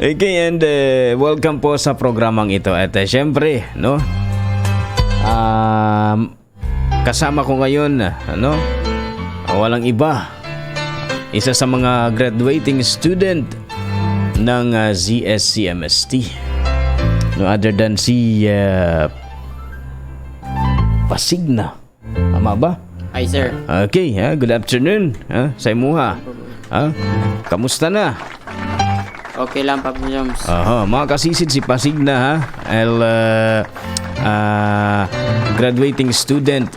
Okay, and welcome po sa programang ito. At syempre, no? Kasama ko ngayon, ano? Walang iba. Isa sa mga graduating student ng ZSCMST. No other than si Pasigna. Tama ba? Hi, sir. Okay, ha? Good afternoon, ha? Sa imuha. Ha? Kamusta na? Okay lang, Papa Joms. Aha, mga kasisid, si Pasigna, ha. El graduating student,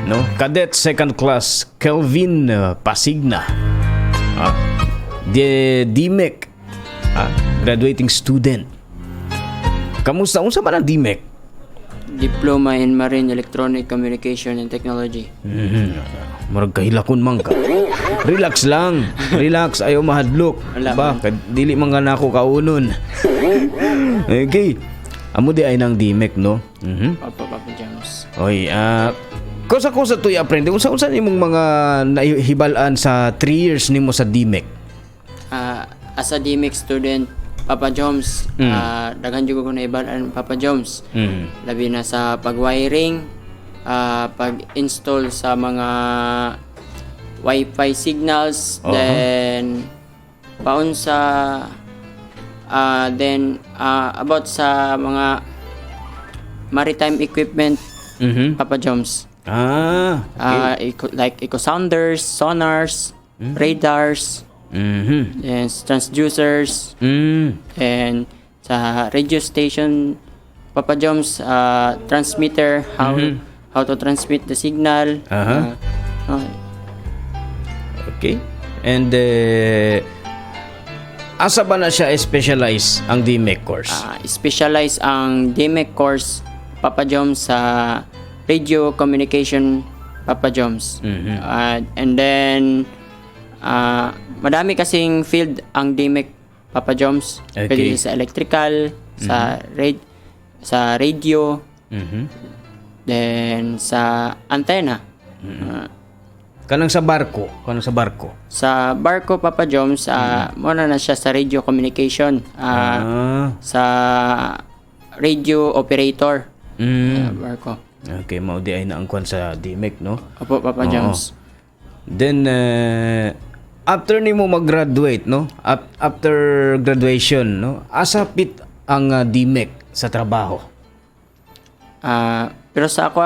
no? Cadet second class Kelvin Pasigna. Ha? De DMEC. Ha? Graduating student. Kamusta, unsa man ang DMEC? Diploma in Marine Electronic Communication and Technology. Murag kahilakon man ka. Relax lang. Relax, ayaw mahadlok. Wala. Ba, dili man ka nako kaunon. Okay. Amo diay nang DMEC, no? Opo, Papa Joms. Oy, kusa-kusa to i-aprende. Unsa-unsa nimong mga nahibal-an sa 3 years nimo sa DMEC? As a DMEC student, Papa Joms, daghan jud ko nahibal-an, Papa Joms. Labi na sa pag-wiring, pag-install sa mga Wi-Fi signals, then paunsa then about sa mga maritime equipment, Papa Joms. Like echo sounders, sonars, radars, and transducers, and sa radio station, Papa Joms, transmitter, how to transmit the signal. Okay. And asa ba na siya specialize ang DMEC course? Specialize ang DMEC course, Papa Joms, sa radio communication, Papa Joms. And then madami kasing field ang DMEC, Papa Joms. Pwede sa electrical, sa radio, then sa antenna. Kanang sa barko, kanang sa barko. Sa barko, Papa Joms, mao na siya sa radio communication, sa radio operator. Barko. Okay, mao diay na ang kwan sa DMEC, no? Opo, Papa Joms. Then after nimo mag-graduate, no? After graduation, no? Asa fit ang DMEC sa trabaho? Pero sa ako,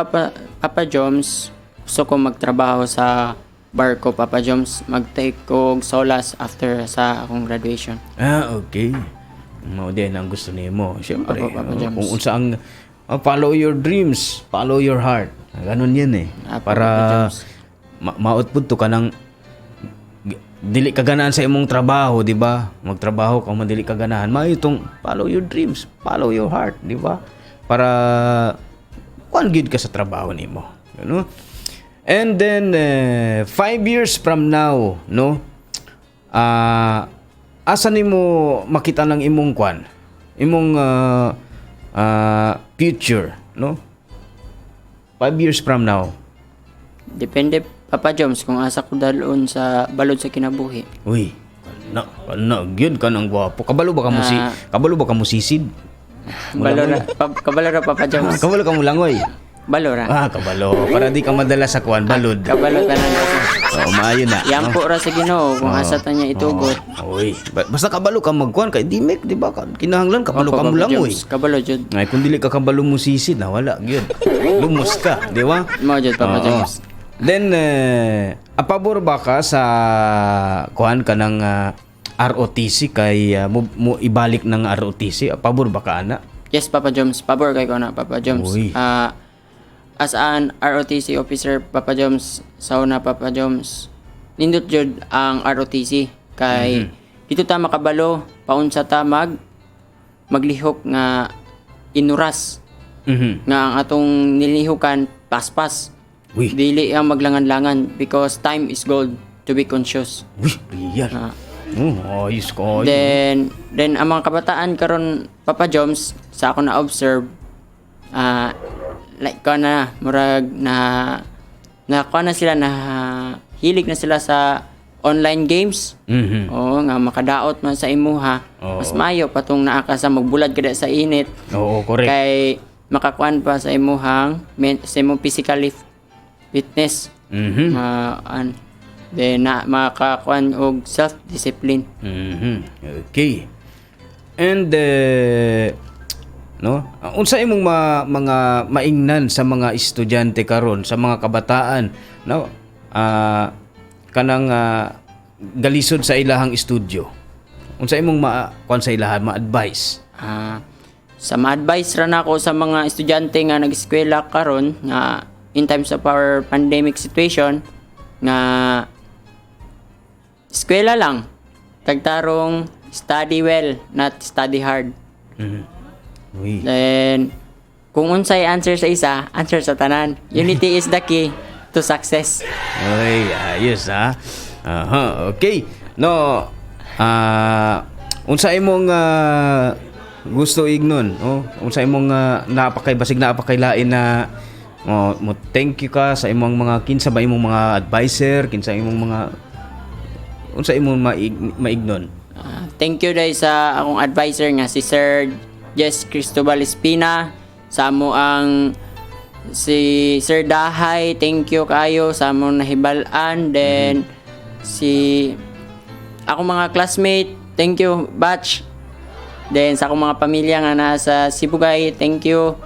Papa Joms, gusto ko magtrabaho sa barko, Papa Joms. Mag-take og solas after sa akong graduation. Ah, okay. Mao diay na ang gusto nimo. Siyempre, Opo, Papa oh, Joms. kung unsa ang follow your dreams, follow your heart. Ganun 'yan eh. Papa Para Joms. Maot pud to kanang dili ka ganahan sa imong trabaho, di ba? Magtrabaho ka man dili ka ganahan, maayo tong follow your dreams, follow your heart, di ba? Para kuan gid ka sa trabaho nimo. Ano? And then 5 years from now, no? Asa nimo makita ng imong kwan? Imong future, no? 5 years from now. Depende, Papa Joms, kung asa ko dalon sa balod sa kinabuhi. Uy, na na gyud ka nang gwapo. Kabalo ba ka mo sisid? Balo ra, kabalo ra, Papa Joms. Kabalo ka mo langoy. Balo ra. Ah, kabalo. Para di ka madala sa kuan balod. Kabalo tanan kasi. Oo, maayo na. Yampo ra sa Ginoo kung asa ta niya itugot. Uy, basta kabalo ka magkuan kay DMEC, di ba? Kinahanglan kabalo Opo, ka mo Papa langoy. Joms. Kabalo jud. Ay, kung dili ka kabalo mo sisid, na wala gyud. Lumos ka, di ba? Mao jud, Papa Joms. Then apabor ba ka sa kuan ka ng ROTC kay mo ibalik ng ROTC? Apabor ba ka ana? Yes, Papa Joms. Pabor kay ko na, Papa Joms. Uy. As an ROTC officer, Papa Joms, sa una, Papa Joms, nindot jud ang ROTC kay dito ta makabalo paunsa ta maglihok nga inuras nga ang atong nilihukan paspas. Uy. Dili ang maglangan-langan because time is gold to be conscious. Uy, real. Oh, ayos ko. Then ang mga kabataan karon, Papa Joms, sa ako na observe, like ko na murag na na kuha na sila na hilig na sila sa online games. Oo, nga makadaot man sa imuha. Mas maayo patong naa ka sa magbulad ka sa init Oo, correct. kay makakuan pa sa imuhang sa imong physically fitness. Ma an then na makakuan og self discipline. Okay. And no, unsa imong mga maingnan sa mga estudyante karon, sa mga kabataan, no? Kanang galisod sa ilahang estudyo. Unsa imong ma kuan sa ilahan, ma-advise? Sa ma-advise ra nako sa mga estudyante nga nag-eskwela karon nga in times of our pandemic situation nga eskwela lang, tagtarong study well, not study hard. Uy. Then kung unsay answer sa isa, answer sa tanan. Unity is the key to success. Ay, ayos ha. Aha, okay. No, unsa imong gusto ignon, oh? Unsa imong napakay basig napakailain na, oh, mo thank you ka sa imong mga, kinsa ba imong mga advisor, kinsa imong mga, unsa imong maignon? Thank you dahil sa akong advisor nga si Sir Jess Cristobal Espina, sa amo ang si Sir Dahay, thank you kayo sa among nahibal-an. Then si akong mga classmate, thank you batch. Then sa akong mga pamilya nga nasa Sibugay, thank you.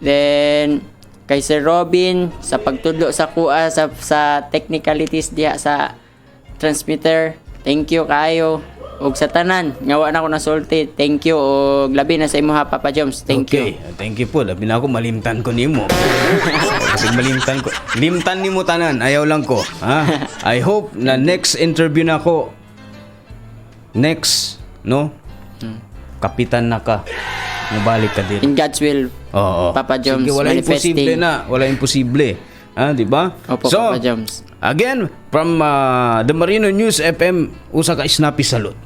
Then kay Sir Robin sa pagtudlo sa kuha sa technicalities diha sa transmitter. Thank you kaayo. Ug sa tanan nga wa na ko nasulti, thank you, og labi na sa imuha, Papa Joms. Thank Okay, you. thank you po. Labi na ako malimtan ko nimo. Kasi malimtan ko. Limtan nimo tanan, ayaw lang ko. Ha? I hope na next interview na ko, next, no? Kapitan na ka. Mubalik ka din. In God's will. Oo. Papa Joms, Sige, wala manifesting. imposible na. Wala imposible. Ha, di ba? Opo, So, Papa Joms. again, from the Marino News FM, usa ka snappy salute.